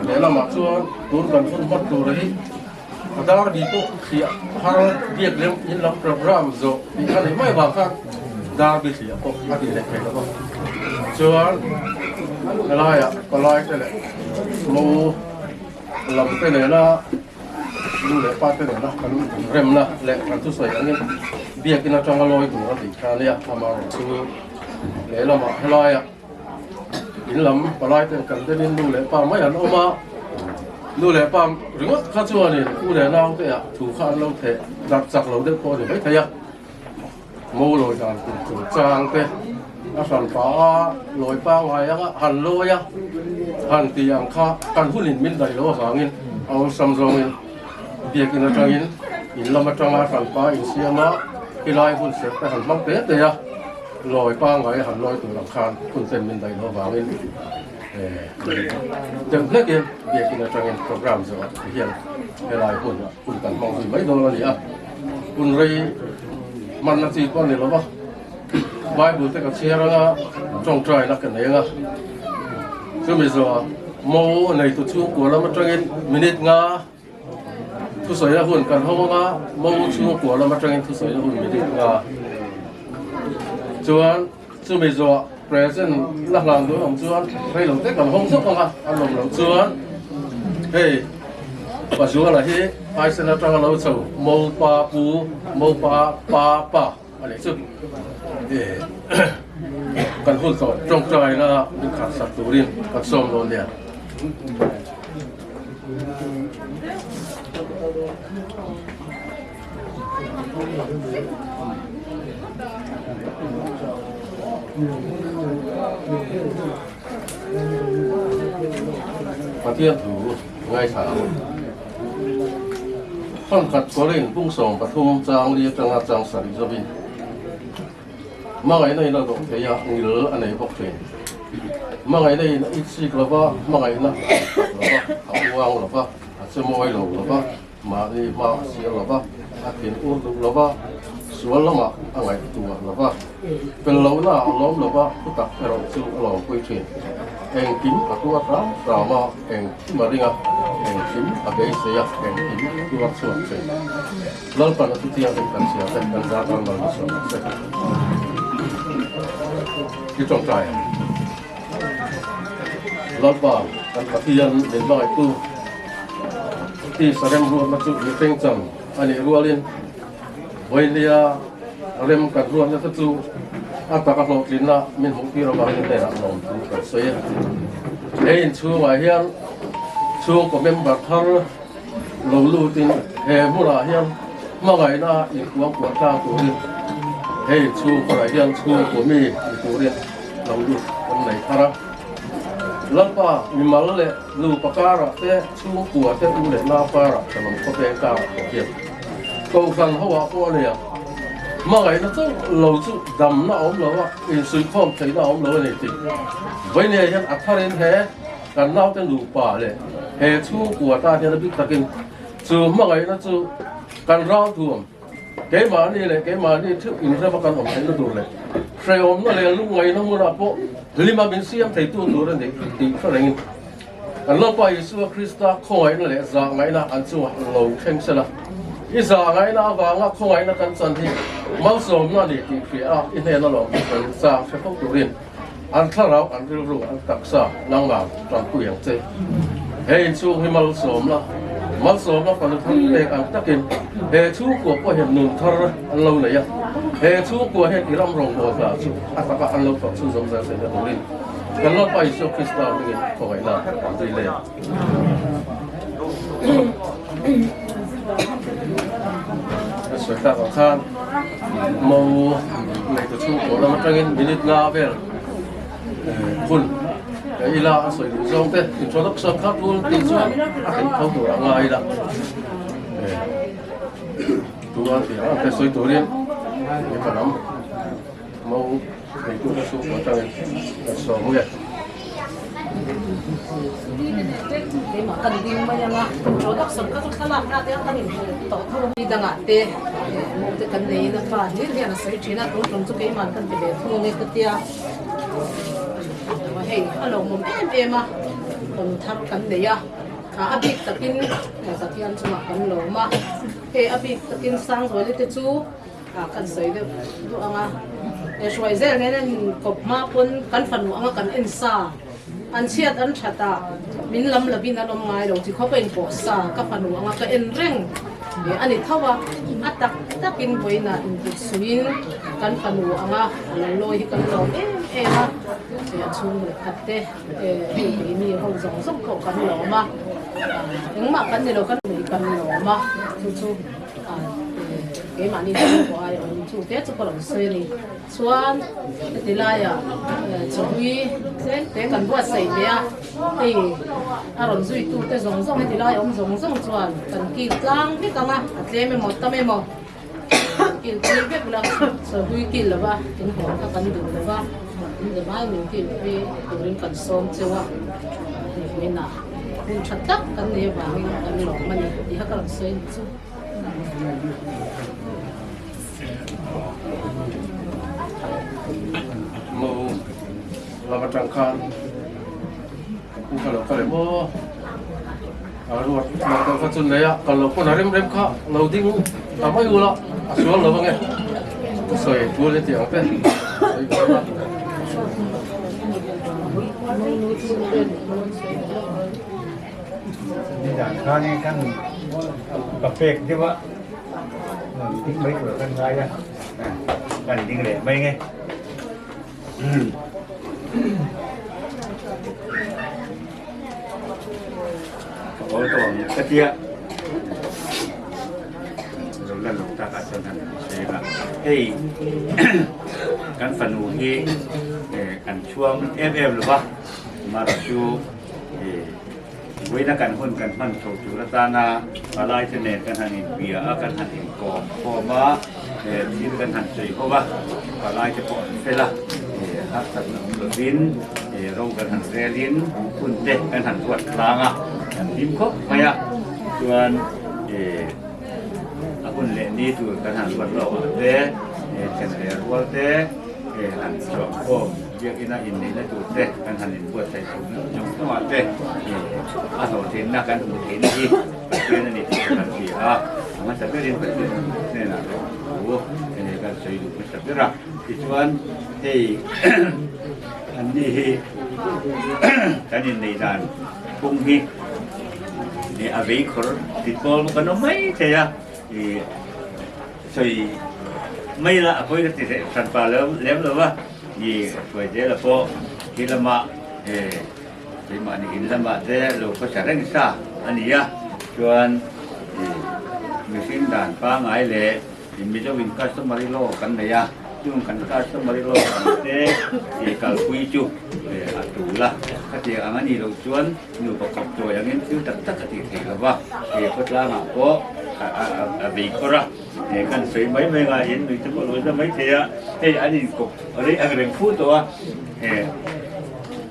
Lehlamah chuan tun kan hun hmat tur hi a dar bi pawh thliah har biak lem in lam program zawh tih kha nei mai vang khan dar bi thliah pawh a ti leh thei lo va. Chuan helaiah palai te leh mo lam te nena Nu leh pa te nena kan remna leh kan thusawi angin biakin atanga lawi tur a tih kha a nia, amaherawh chu lehlamah helaiah in lam palai ten kan denin nu leh pa mai an awm a, nu leh pa ringawt kha chuanin u leh nau te ah thu kha an lo theh darh chak lo deuh pawh a ni maithei a. Mo lawi dan tur chungchang te a hran pah a, lawi pangngai anga han lawi a, han ti ang kha kan hunin min daih loh avangin a awlsam zawngin biakin atangin in lam atanga hran pa insiam a, helai hun serh te han hmang te te a, lawi pangngai a han lawi tur ang khan hun ten min daih loh avangin deuh hlekin biakin atangin program zawh ah hian helai hun hun kan hmang zui mai dawn a ni a. Hun rei hmanna chi pawh a ni lo va, Bible te ka chhiar anga tawngtaina ka nei anga, chumi zawhah mo neitu chhungkua lam atangin minute nga thusawina hun kan hawng anga, mo chhungkua lam atangin thusawina hun minute nga chuan chumi zawhah present la hlan dawn ang chuan rei lo te kan hawng zawk anga, a lawm loh chuan hei. Pazuala hi Phaisen atanga lo chho Mo pa pu, Mo pa pa pa a nih chu. Kan hun tawh tawngtaina min khat sak turin kan sawm dawn nia. Pathian thu ngaithla ang. Thawnkhat Korin pung 13 chang li atanga chang sarih zawin hmangaihna in a dawh thei a, ngil a nei bawk thin. Hmangaihna in a itsik lova, hmangaihna a inchak lova, a uang lova, a che mawi lo lova, Mahni hma a sial lo va, a thin ur duh lo va, sual lamah a ngaihtuah lo va, fel lohna a lawm lo va, thutak erawh chu a lawmpui thin. Engkim a tuar hram hram a, engkim a ring a, engkim a beisei a, engkim a tuar chhuak thin. Lalpan a chutiang hi kan chhiar te, kan zar tan mal nasa ang che. I tawngtai ang. Lalpa, kan Pathian min hmangaihtu. Tisa remruatna chu mihring chang a nih rualin vawinia rem kan ruatna te chu a taka hlawhtlinna min hmuh tir avangin hnenah lawmthu kan sawi a. He inchhungah hian chhungkaw member thar lo lutin he hmunah hian hmangaihna inkuangkuah tlang turin he inchhungkawrah hian chhungkaw mi ni turin lo lut kan nei thar a. Lalpa mimal leh nupa karah te, chhungkua te, u leh nau karah ka lo khawpeng karah pawh hian Kohhran ho ah pawh a nia, hmangaihna chauh lo chu damna a awm lo a, insuihkhawm theihna a awm lo a ni tih Vainia hian a tharin he kan naute nupa leh he chhungkua tan hian a bik takin chu hmangaihna chu kan ralthuam Keimahni leh keimahni theuh inrema kan awm theihna tur leh hrehawmna leh lungngaihna hmunah pawh hlima min siam theitu tur a ni tih hre rengin kan Lalpa Isua Krista khawngaihna leh zahngaihna an chungah lo thleng sela. I zahngaihna avanga khawngaihna kan chan hi malsawmna a ni tih hria a, i hnena lawmtu kan chang hre fo turin an thlarau, an rilru, an taksa nangmah tanpui ang che. He inchhung hi malsawmna, malsawmna fanu thar pek ang takin he chhungkua pawh hian nun thar an lo nei a. He chhungkua hian i ram rawngbâwl hna chu a taka an lo thawh chhunzawm zel theihna turin kan Lalpa Isua Krista hmingin khawngaihna kan dil e. Ka sawi tak ang khan mo neitu chhungkaw lam atangin minute nga vel hun ka ila a sawi duh zawng te introduction kha tul tih chuan a theih tho tur a ngai ila tunga tih ang te sawi turin mipa lam mo neitu te chhungkaw atangin kan sawm nge. Keimah kan ding mai anga production kha chu thlalak na te a kan inhrilh tawh tho a. Mi dangah te mo te kan neiin a pa hlir hian a sawi thin a, tun tum chu keimah kan ti ve thung ange ka tia. Hei a lawmawm em em a, hawn thar kan nei a, a bik takin Pathian chungah kan lawm a, hei a bik takin Sangzuali te chu kan sawi deuh duh ang a, hruai zel nen an inkawp hma pawn kan fanu anga kan en sa, an chhiat an that a, min lam lovin an awm ngai lo chi khawp a inpawh sa ka fanu anga ka en reng a ni tho a, a tak takin vawiinah inputsuiin kan fanu anga a lo lawi hi kan lawm em em a, a chhung leh khat te hei keini ho zawng zawng pawh kan lawm a, engmah kan ni lo kan kan lawm a, chu chu. Keimahni chu pawh ai awm chu te chu ka lo sawi a ni. Chuan heti laiah chawhlui tlem te kan buatsaih ve a, hei a rawn zuitu te zawng zawng heti lai awm zawng zawng chuan kan kil tlang vek ang a, a tlem emaw tam emaw kil pui vek ula chawhlui kil lova in hawn kha kan duh lova, in damai min kil pui turin kan sawm cheu a, hei vawiinah hun tha tak kan nei avangin kan lawm a ni tih kha ka rawn sawi ni chu. Mo lam atang khan ka pu ka lo kal em aw a ruat lo kal kha chu nei a kal lo pawn a rem rem kha lo ding ta mai ula a sual lo ange ka sawi tul e tih ang te sawi vel a. Nizan khanin kan ka pek deuh a, ding mai tur kan ngai a, kan ding leh mai nge. Ka awl tawh ang ka tia. Lo la lo tak ah chuan han sawi a, hei kan fanu hi kan chhuang em em lo va, amaherawhchu Vawiina kan hun kan hman chho tur atana palai te nen kan han inbia a, kan han inkawm khawm a, thil kan han sawi ho a, palai te pawh an fel a, harsatna awm lovin ro kan han relin hun te kan han ruat tlang a, kan hlim khawp mai a, chuan a hun leh ni tur kan han ruat lawk ang te, then leh rual te han chhuah khawm. Biakina inneihna tur te kan han inbuatsaih chho zawng zawng ah te a hlawhtlinna kan hmuh theihna hi Pathian a ni tih kan hria a, a hmasa berin Pathian hnenah thu kan sawi duh hmasa ber a. Tichuan hei anni hi kan inneih dan phung hi a vei khawr tit pawl kan awm mai thei a. Sawi mai la a pawi ka ti hran pa lem lo va, i hruai zel a pawh khi lamah keimahni in lamah te lo khawsa reng sa a ni a, chuan i mihring dan pangngai leh Mizo in customary law kan nei a, chung kan customary law ang te i kalpui chu a tul a, khatiang ang a nih loh chuan nupa kawp tuai angin thil tak tak a tih theih lo va, he khawtlangah pawh a bei khawr a, he kan sawi mai mai ngaiin nui te pawh a lo za mai thei a, hei an inkawp rei ang reng fu tawh a, he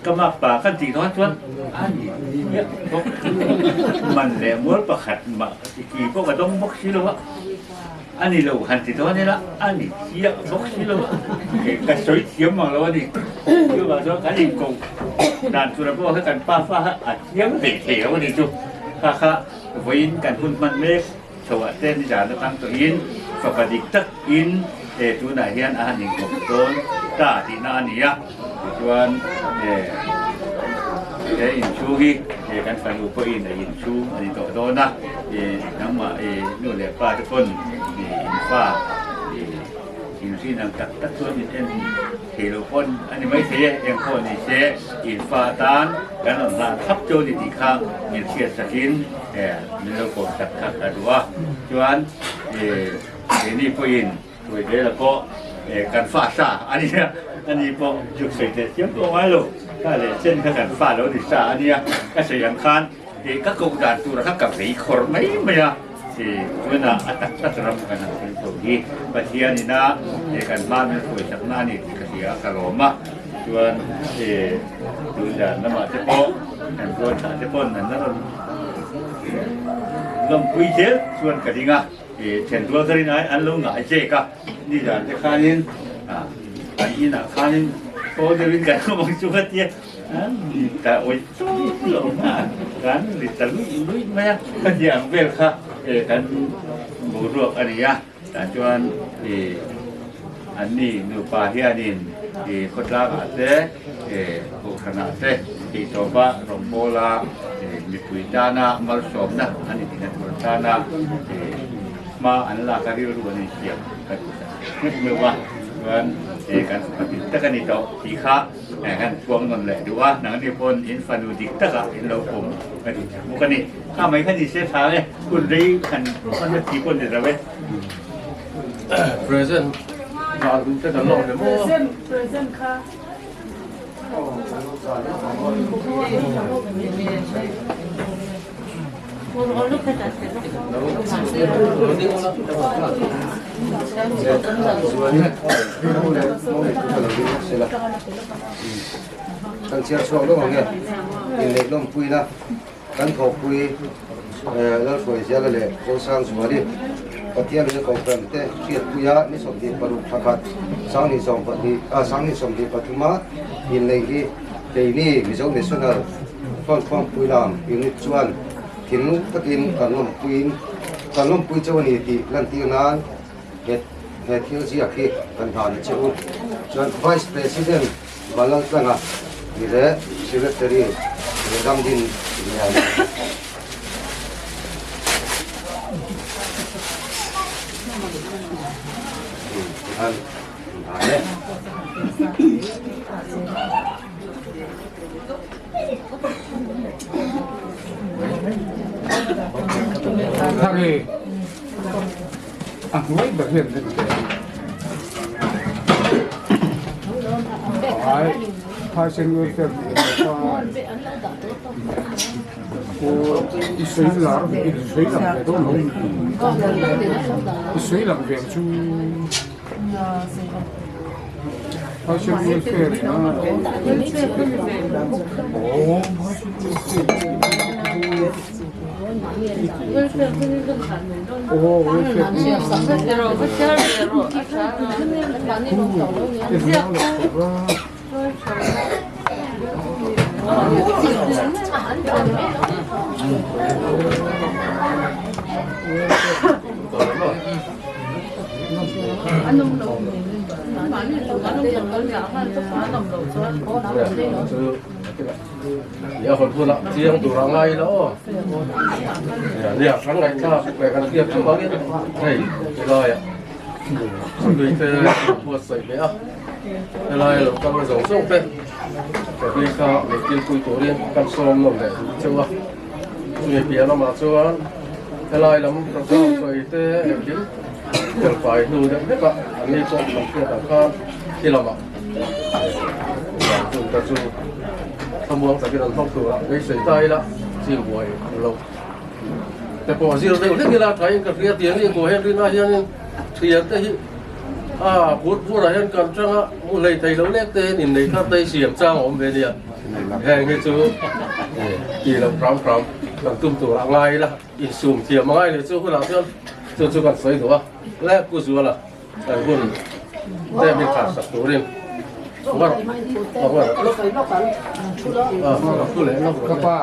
ka makpa kan tih dawn chuan a ni miah bawk, man leh mual pakhat mah ki pawh ka dawng bawk si lo a. A ni lo han ti dawn ila a ni chiah bawk si lo a, ka sawi thiam mang lo a ni. Chuvang chuan kan inkoh dan tura pawh kha kan pa fa kha a thiam hlei thei lo a ni chu. Kha kha vawiin kan hun hman mek chhoah te nizan atang tawhin fapa dik takin he tunah hian a han inkoh dawn ta tihna a ni a. Tichuan he inchhung hi kan fanu pawhin a inchhung a ni tawh dawn a, nangmah nu leh pa te pawn in fa inrin ang tak tak chuan in en thei lo pawn a ni maithei e, eng pawh ni se in fa atan kan rawn hlah thlap chu a ni tih kha min hriat sakin min lo kawm sak kha ka duh a, chuan keini pawhin Tuaidela pawh kan fa sa a nia, ani pawh zuk sawi teh chiam pawh ngai lo, kha leh chen kha kan fa lo ni sa a nia, ka sawi ang khan ka koh dan tura kha ka vei khawr mai mai a, tunah a tak tak ram kan han sawi tho hi Pathian ina kan hma min hruai chakna a ni tih ka hria a, ka lawm a, chuan tun dan lamah te pawh. Kan rual thlah te pawn an la rawn lawmpui zel chuan ka ding a, then rual ka rin ai an lo ngai zek a, nizan te khanin an inah khanin aw deuhin kan awm ang chu ka tia, ka awih tawp lo a, kan ri ta luih luih mai a, ka tia ang vel kha kan boruak a ni a. Tah chuan ih anni nupa hianin ih khawtlangah te ih kohhranah te tihtawpa rawngbawla ih mipui tana malsawmna an inhna tur tana ih hma an lak a rilru an insiam ka duh tak meuh meuh a. Chuan ih kan fapa dik tak a ni tawh tih kha kan chuang nawn leh duh a, nangni pawn in fanu dik takah in lo pawm ka duh tak bawk a ni. Kha mai kha ni se tha e, hun rei khan hman na thi pawh ni lo e. Present dan duh te kan lawm le maw? Present present kha. Kan chhiar chhuak lawk ang e, inneih lawmpuina. Kan thawkpui Lalhruaiziala leh Kawlsangzuali Pathian rinna Kohhran te hriatpuia ni 26 thla khat Sangni 12 Sangni 23 a inneih hi keini Mizo National Front Khuangpui lam unit chuan thinlung takin kan lawmpuiin kan lawmpui chauh a ni tih lantir nan he he thil ziak hi kan hlan a che u. Chuan Vice President Vanlaltlanga ni leh Secretary leh Ramdin Lian. Tikhan an e. Thari a hnuai ber hian kan ti a phaisen welfare i sawi lar i sawi lang ve dawn lo i sawi lang ve ang chu phaisen welfare ina aw phaisen welfare Nia hawn hunah chiang tur a ngai la aw. Nia kan ngaihthlak leh kan hriat chu angin hei helaiah tui te buatsaih leh a, helai lo kal zawng zawng te tui kha min kilpui turin kan sawm nawm leh duh cheu a. Chumi piah lamah chuan helai lam program sawi te engkim felfai hnu deuh hlekah an ni pawh kan hriat ang khan khi lamah Hun te chu thlamuang takin an hmang tur a, beisei ta ila chim buai lo te pawh zir deuh hlek ila thain ka hria tiang hi Gohen rina hianin thian te hi a phur phur ah hian kan tang a mu hlei thei lo lek te hian innei thar te hi siam chang a awm ve nia heng hi chu ti lo hram hram kan tum tur a ngai ila insum thiam a ngai leh chu hunah chuan chu chu kan sawi duh a le Pu Zuala. Kan hun te min khar sak turin Ka pa.